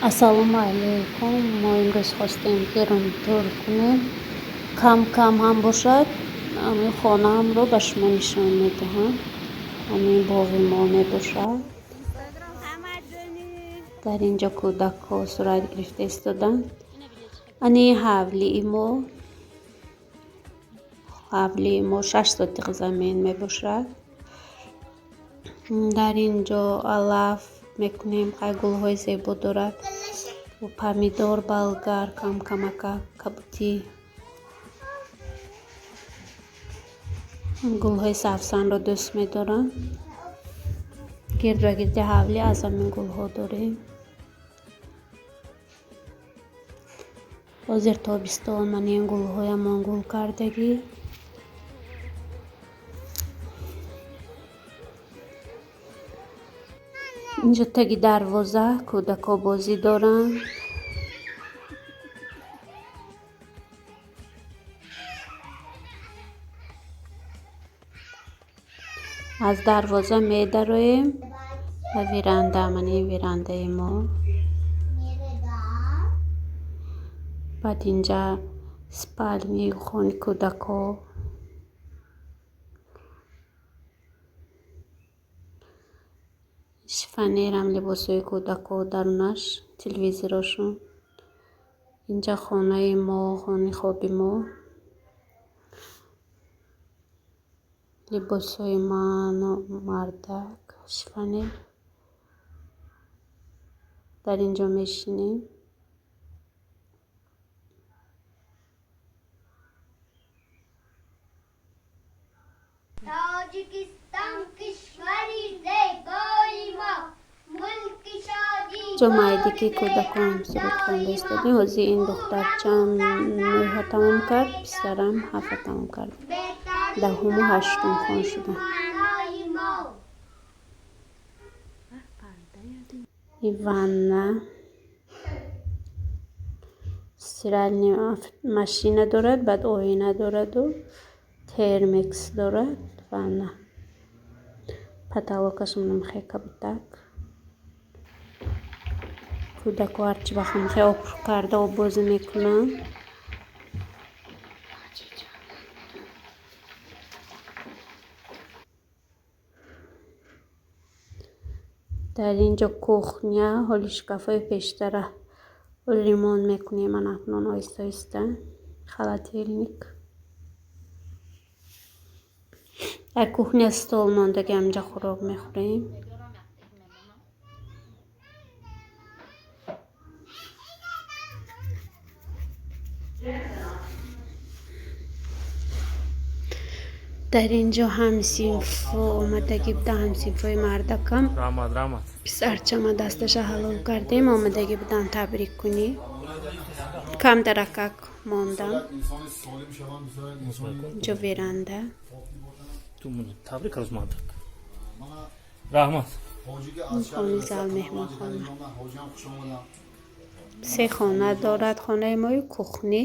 Ассалому алайкум. Мо имрӯз хостем, ки рум-тур кунем. Кам-кам ҳам бошад, ҳамин хонаамро ба шумо нишон медиҳам. Ҳамин боғи мо мебошад. Дар ин ҷо кӯдакҳо сурат гирифта истоданд. Ани ҳавлии мо. Ҳавлии мо 6 сотиқ замин мебошад. Дар ин ҷо алаф мекунем, хай, гулҳои зебо дорад. Помидор, болгар, кам-камака, кабутӣ. Гулҳои савсанро дӯст медорам. Гирд ба гирди ҳавлӣ аз ҳамин гулҳо дорем. Ҳозир тобистон, ман ин гулҳоямон гул кардагӣ. Инҷо таги дарвоза кӯдакҳо бозӣ доранд. Аз дарвоза медароем ба веранда, ман ин верандаи мо. Баъд инҷа спальни, хони кӯдакҳо. Шифонерам, либосҳои кӯдакҳо дарунаш, телевизорошон. Инҷа хонаи мо, хонаи хоби мо. Либосҳои ману мардак, шифонер. Дар ин ҷо мешинем. Тоҷикистон, кишвари зебои мо, мулки шодӣ. Ҷо майдики кӯдакон суруд хонда истодем. Ҳозир ин духтарчаам нӯҳа тамом кард, писарам ҳафта тамом кард. Даҳуму ҳаштум хон шуда. И ванна. Стиральный машина дорад, баъд оина дораду термекс дорад ванна. Потолокаш мхе кабутак. Кӯдакҳо ҳарчи вақт мхе об карда оббозӣ мекунанд. Дар ин ҷо кухня, ҳоли шкафҳои пештара ремонт мекунем ман акнун оҳиста оҳиста. Холодильник. Дар кухня стол мондаги, ҳаминҷа хӯрок мехӯрем. Дар ин ҷо ҳамсинфо омадагӣ буданд, ҳамсинфои мардакам. Раҳмат, раҳмат. Писарчама дасташа ҳалол кардем, омадагӣ буданд табрик кунӣ. Кам даракак мондам. Инҷо веранда. Табрик аз мардак. Раҳмат. Хони зал, меҳмонхона. Се хона дорад хонаи мои: кухни,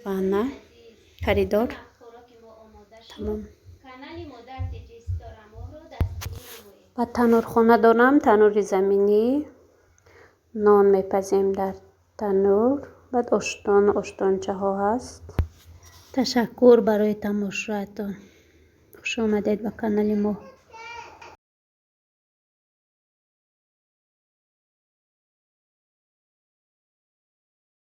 ванна, коридор. Тамом. Баъд танӯрхона дорам, танӯри заминӣ. Нон мепазем дар танӯр. Баъд оштон, оштончаҳо ҳаст. Ташаккур барои тамошоятон. Хушомадед ба канали мо.